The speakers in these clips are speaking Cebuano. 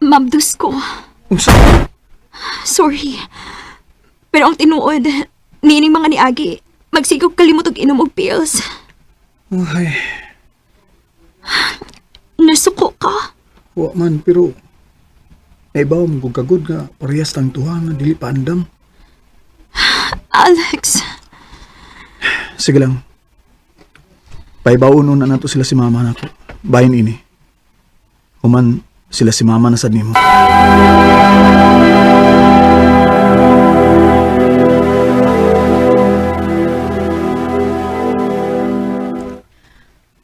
Ma'am, dus ko. Unsa? Sorry. Pero ang tinuod, niining mga niagi, magsigog kalimot og inom og pills. Ay, Nasuko ka. wa man, pero naibaw mo kong kagod nga parehas tang tuha nga dili pa andam. Alex, Sige lang. Paibaon na nato sila si mama nako. Bahin ini. Human sila si mama na sad nimo.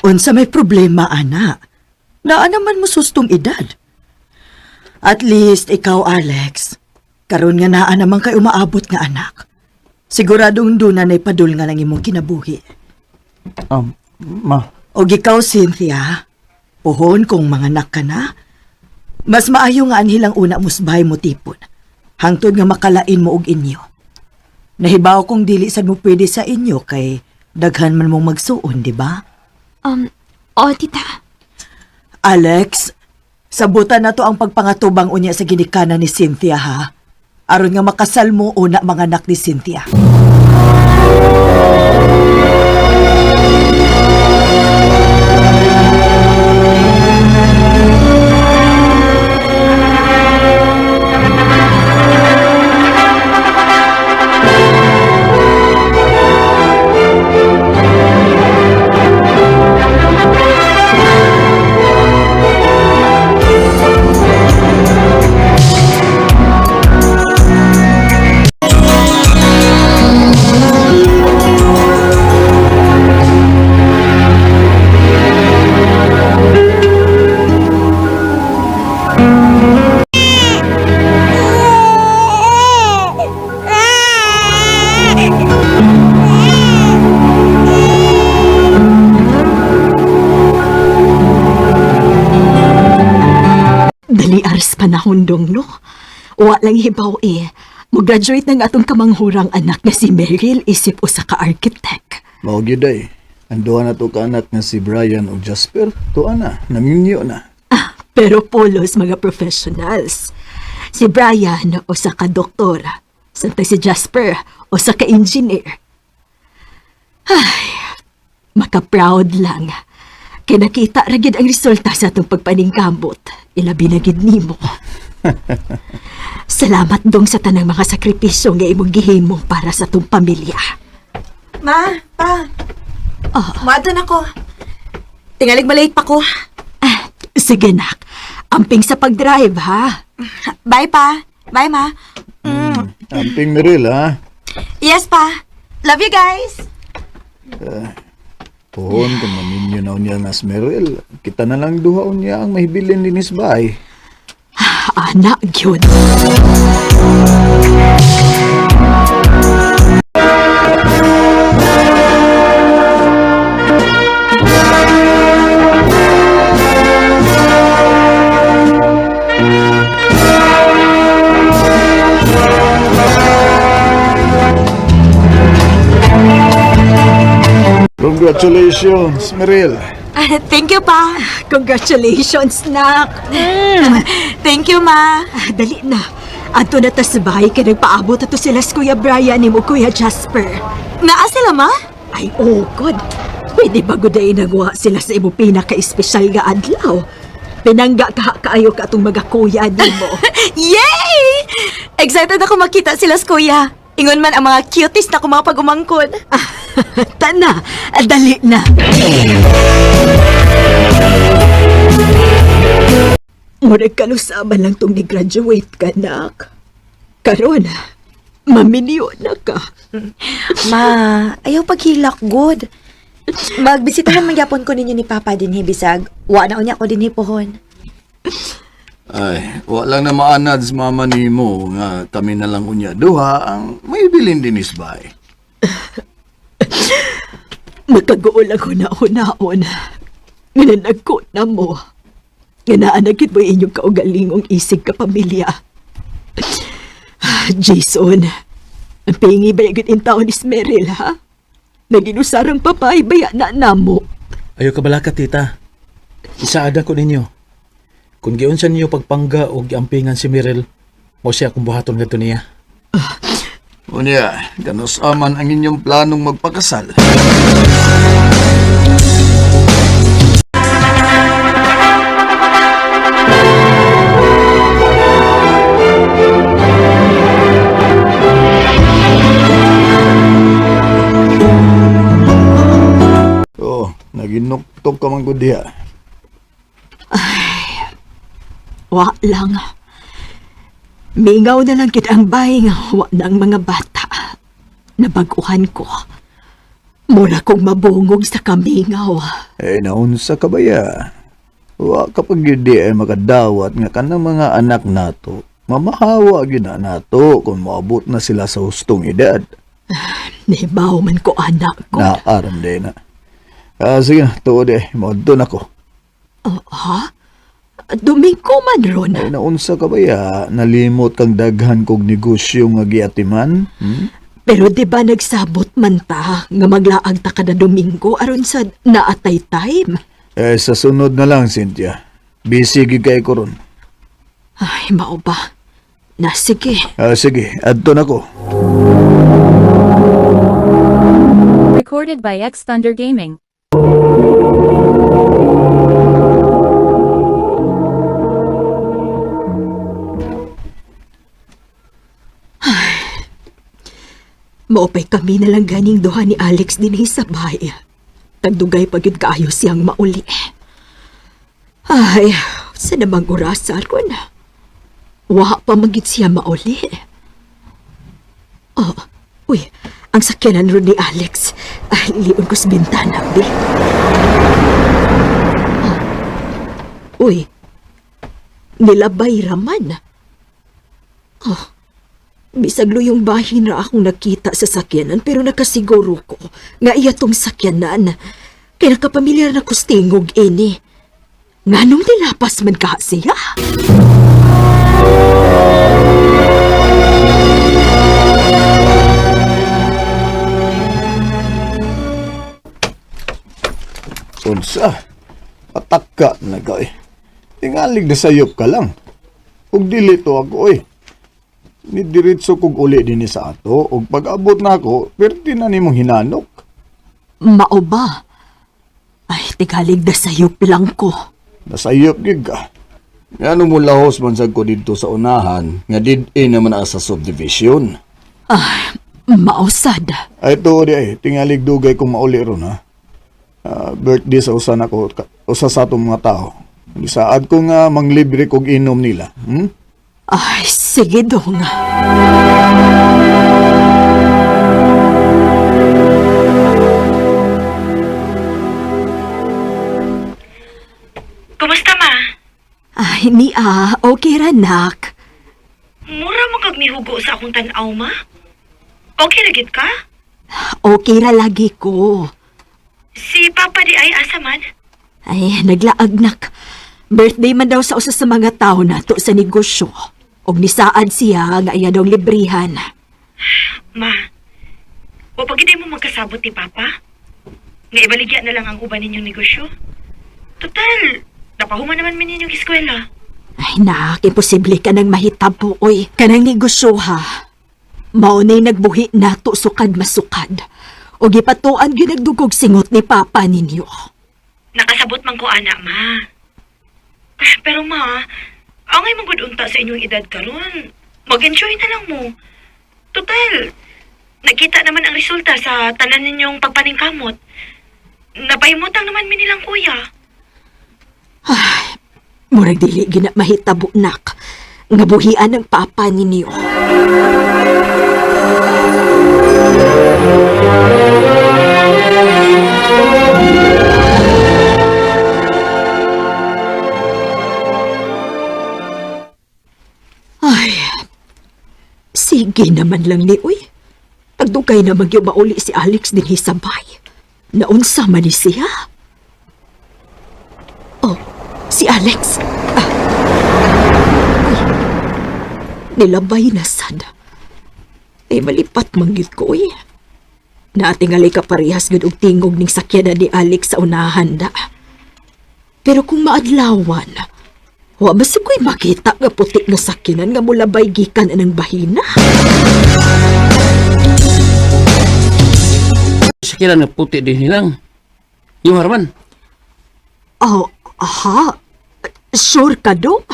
Unsa may problema, ana? Naa naman mo sustong edad. At least ikaw, Alex. Karon nga naa naman kay umaabot nga anak. Siguradong doon na padul nga lang imong kinabuhi. Ma. Og ikaw, Cynthia, puhon kung manganak ka na. Mas maayo nga anhilang una musbay mo tipon. Hangtod nga makalain mo og inyo. Nahibaw kong dili sad mo pwede sa inyo kay daghan man mong magsuon, di ba? Oh, tita. Alex, sabutan na to ang pagpangatubang unya sa ginikanan ni Cynthia ha. Aron nga makasal mo una mga anak ni Cynthia. Dali aras panahon dong, no? Wa lang hibaw eh. Mo-graduate na nga atong kamanghurang anak nga si Meryl isip usa ka architect. Mao gyud ay. Ang duha na to ka anak nga si Brian ug Jasper, tuwa na, naminyo na. Ah, pero polos mga professionals. Si Brian usa ka doktor, samtang si Jasper usa ka engineer. Ay, maka-proud lang. Kay nakita ra gid ang resulta sa atong pagpaningkamot. Ilabi na gid nimo. Salamat dong sa tanang mga sakripisyo nga imong gihimo para sa atong pamilya. Ma, pa. Oh. Maadto na ko. Tingalig malate pa ko. Ah, sige nak, amping sa pag-drive ha. Bye, pa. Bye, ma. Amping Meril ha. Yes, pa. Love you guys. Pohon kung maminyo na unya nga si Meril, kita na lang duha unya ang mahibilin dinis bay. Anak gyud. Congratulations, Meril. Thank you, pa. Congratulations, nak. Thank you, ma. Ah, dali na. Adto na ta sa bahay kay nagpaabot ato sila sa Kuya Brian nimo Kuya Jasper. Naa sila, ma? Ay, oh, God. Pwede ba guday nagwa sila sa imo pinaka-espesyal nga adlaw? Pinangga ka kaayo ka atong mga kuya nimo. Yay! Excited ako makita sila sa kuya. Ingon man ang mga cuties na mga pag-umangkon. Tana, dali na. Murag kanusaman lang tong ni-graduate ka, nak. Karon, maminyo na ka. Ma, ayaw paghilak, good. Magbisitahan man gyapon ko ninyo ni Papa dinhi bisag. Wa na unya ko dinhi pohon. Ay, wala na maanad sa mama nimo nga kami na lang unya duha ang may bilin dinis bay. Makaguol ang huna-hunaon. Nga nagko na mo. Nga naanagit mo inyong kaugalingong isig ka pamilya. Jason, ang pingi ba yung in taon is Meryl, ha? Naginusarang papay baya na namo. Ayaw ka balaka, tita. Isaada ko ninyo. Kung giunsa ninyo pagpangga o giampingan si Mirel, mo siya akong buhaton ngadto niya. Unya, ganus aman ang inyong planong magpakasal. Oh, naginuktok ka man gud diha. Wa lang. Mingaw na lang kit ang bay nga wa na ang mga bata. Nabaguhan ko. Mura kong mabungog sa kamingaw. Eh, naunsa ka ba ya? Wa kapag yun di ay makadawat nga kanang mga anak nato, mamahawa gyud na nato kung moabot na sila sa hustong edad. Nibaw man ko anak ko. Naaram din na. Ah, sige na, tuod eh, moadto na ko. Oh, ha? Domingo man ron. Ay, naunsa ka ba ya? Nalimot kang daghan kog negosyo nga giatiman? Hmm? Pero di ba nagsabot man ta nga maglaag ta kada Domingo aron sa naatay time? Eh, sa sunod na lang, Cynthia. Busy gyud kay ko ron. Ay, mao ba? Na sige. Ah, sige, adto na ko. Recorded by X Thunder Gaming. Maupay kami na lang ganing duha ni Alex dinhi sa bahay. Tagdugay pa gyud kaayo siyang mauli. Ay, sa namang orasa ron. Wa pa magid siya mauli. Oh, uy, ang sakyanan ron ni Alex. Ay, lion ko sa bintana, bi. Oh. Uy, nilabay raman. Bisag luyong bahin ra akong nakita sa sakyanan pero nakasiguro ko nga iya tong sakyanan. Kay nakapamilyar na kustingog ini. Nganong nilapas man ka siya? Unsa? Pataka na ka eh. Tingalig na sayop ka lang. Ug dili to ako eh. Nidiretso kog uli dinhi sa ato ug pag-abot na ako, perti na nimong hinanok. Mao ba? Ay, tigalig na sayop lang ko. Nasayop gyud ka. Ngano mo lahos man sad ko didto sa unahan nga did-in naman asa subdivision. Ay, mausad. Ay to di ay tingalig dugay kong mauli ron ha. Ah, birthday sa usa nako usa sa atong mga tao. Gisaad ko nga manglibre kog inom nila. Hmm? Ay, sige dong. Kumusta, ma? Ay, ni ah, okay ra nak. Mura mo kag mihugo sa akong tan-aw, ma? Okay ra gid ka? Okay ra lagi ko. Si Papa di ay asa man? Ay, naglaag nak. Birthday man daw sa usa sa mga tao nato sa negosyo. Og nisaad siya nga iya daw librihan. Ma, wa pa gid mo magkasabot ni Papa? Nga ibaligya na lang ang uban ninyong negosyo? Total, napahuman naman mi ninyong eskwela. Ay nak, imposible ka nang mahitabo, oy. Kanang negosyo ha. Mao na'y nagbuhi nato sukad masukad. O gipatuan gyud nagdugog singot ni Papa ninyo. Nakasabot man ko ana, ma. Ah, pero ma, angay man gud unta sa inyong edad karon. Mag-enjoy na lang mo. Total, nakita naman ang resulta sa tanan ninyong pagpaningkamot. Napahimutang naman mi nilang kuya. Murag dili gina mahitabo nak. Nga buhian ng papa ninyo. Ay, sige naman lang ni Uy. Pagdugay na magyumauli si Alex din hisabay. Naunsa man ni siya. Oh, si Alex. Ah. Ay, nilabay na sad. Ay, malipat manggit ko, uy. Naatingali ka parehas gud og tingog ning sakyanan ni Alex sa unahan da. Pero kung maadlawan, wa ba sa ko'y makita nga puti nga sakyanan nga mulabay gikan anang bahina? Sakiran nga puti din nilang. Yung harman. Oh, aha. Sure ka do?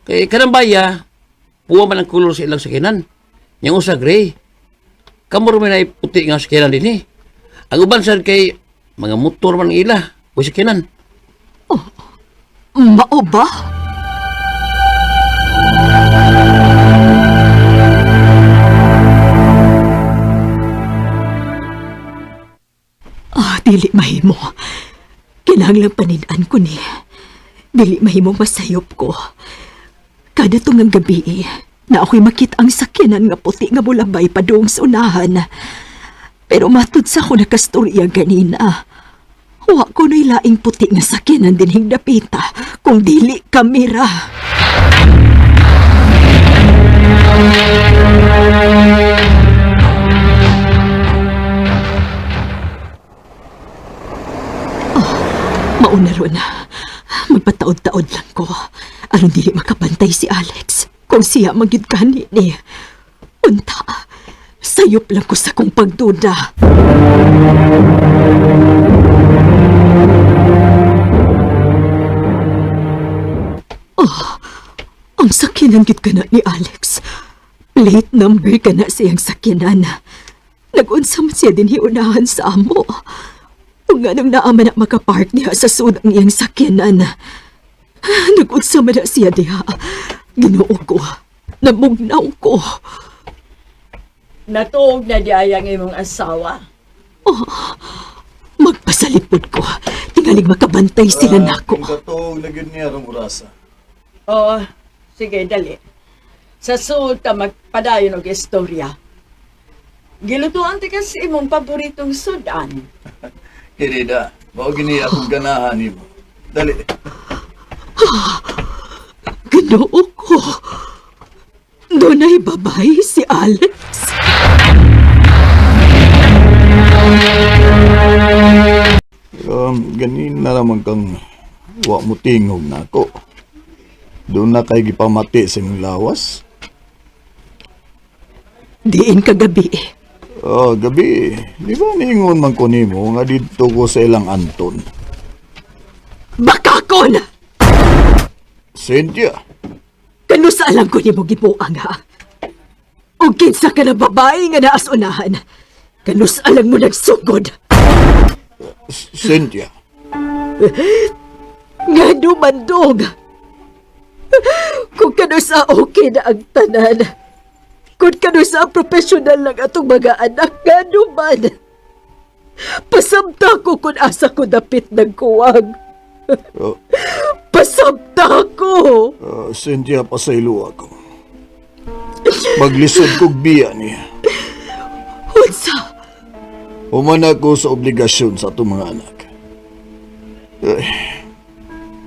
Kay kanang baya, puwa man ang kulor sa ilang sakinan. Yang usa gray. Kamor man ay puti nga sakinan din eh. Ang uban sad kay mga motor man ang ila o sakinan. Mao ba? Ah, dili mahimo. Kinahanglang panin-an ko ni. Dili mahimo masayop ko. Kada tungang gabi, eh, na ako'y makita ang sakyanan nga puti nga mulabay padung sa unahan. Pero matud sa ako nakastorya ganina. Wa ko na'y laing puti nga sakyanan dinhing dapita kung dili kamera. Oh, mauna ron. Magpataod-taod lang ko. Aron dili makabantay si Alex. Kung siya magyud kani ni. Unta, sayop lang ko sa kong pagduda. Ang sakyanan gid kana ni Alex. Plate number kana siyang sakyanan. Nag-unsa man siya din hiunahan sa amo. Ug nganong naa man na makapark niya sa sud ang iyang sakyanan. Nag-unsa man na siya diha. Ginoo ko. Namugnaw ko. Natuog na di ay ang imong asawa. Magpasalipod ko. Tingaling makabantay sila nako. Kung katog na gyud niya rong orasa. Oo, sige, dali. Sa suod ta magpadayon og istorya. Gilutuan ti kasi imong paboritong sudan. Kirida, mao gini akong ganahan nimo. Dali. Ginoo ko. Dunay babay si Alex. Ganin na naman kang wa mo tingog na ako. Doon na kay gipamati sa imong lawas. Diin kagabi. Oh, gabi. Di ba niingon man ko nimo nga didto ko sa ilang Anton? Bakakon! Cynthia, Kano sa alam ko nimo gibuang ha? O kinsa ka na babae nga naas unahan? Kano sa alam mo nagsugod? Cynthia. Nga dumandong! Kung kano sa okay na ang tanan, kung kano sa profesional lang atong mga anak, nga duman! Pasamta ko kung asa ko dapit nagkuwang. Oh, Pasamta ko! Cynthia, pasaylo ako. Maglisod kog biya niya. Unsa? Human ako sa obligasyon sa atong mga anak. Eh,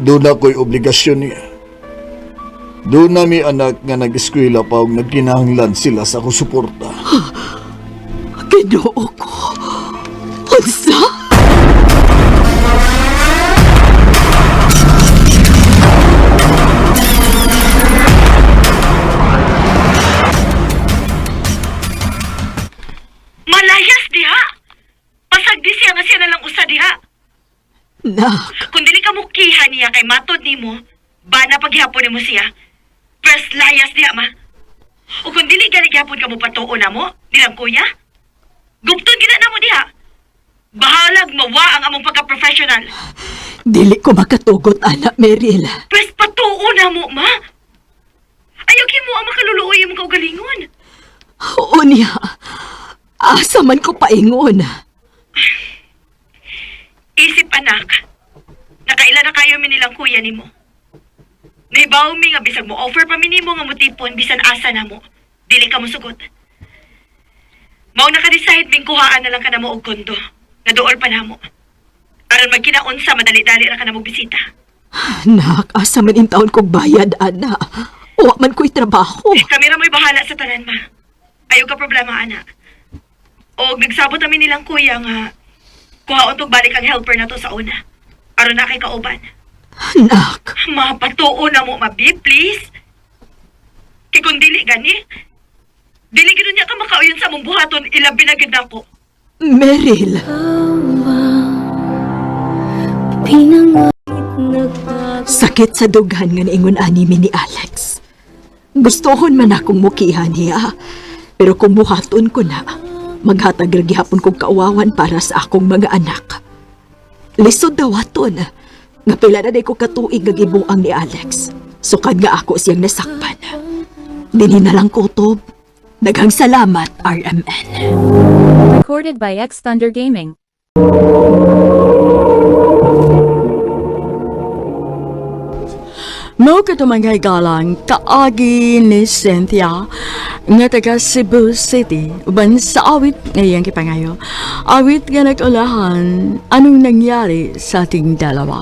doon ako'y obligasyon niya. Doon na mi anak nga nag-eskwela pa og nagkinahanglan sila sa akong suporta. Ginoo ko. Unsa? Malayas diha! Pasag di siya nga siya na lang usa diha. Nak, Kung dili ka mukiha niya kay matod nimo, bana paghihapon nimo siya. First layas diha ma. O kung dili gani gihapon ka mo patuo na mo, nilang kuya. Gupton gina na mo diha. Bahalag mawa ang among pagka-professional. dili ko makatugot, anak Meryl. Pwes patuo na mo, ma. Ayaw kimo ang makaluluoy imong kaugalingon. Oo niya. Asa man ko paingon. Isip anak, nakaila na kayo mi nilang kuya nimo. Nahibaw mi nga bisag mo offer pa mi nimo nga motipon bisan asa na mo. Dili ka mosugot. Mao naka-decide ming kuhaan na lang ka namo og kondo. Nga duol pa namo. Aron magkinaunsa madali-dali ra ka namo bisita. Nak, asa man in taon kog bayad, ana. Wa man ko'y trabaho. Kami ra mo'y bahala sa tanan ma. Ayaw ka problema ana. O nagsabot kami nilang kuya nga kuhaon tog balik ang helper na to sa una. Aron na kay kauban. Anak, Mapatuo na mo, mabi, please. Kay kung dili gani, dili gid niya ka makauyon sa mong buhaton, ilabi na gid nako. Meryl. Sakit sa dughan nga niingon ani mi ni Alex. Gustohon man akong mukihan niya. Pero kung buhaton ko na, maghatag ra gihapon kong kauwawan para sa akong mga anak. Lisod daw aton. Nga pila na day ko katuig nga gibuang ni Alex. Sukad nga ako siyang nasakpan. Dinhi na lang kutob. Daghang salamat, RMN. Recorded by X Thunder Gaming. Mao kato, mga higalang, kaagi ni Cynthia nga taga Cebu City uban sa awit nga iyang gipangayo. Awit nga nag-ulahan, "Anong Nangyari sa Ating Dalawa?"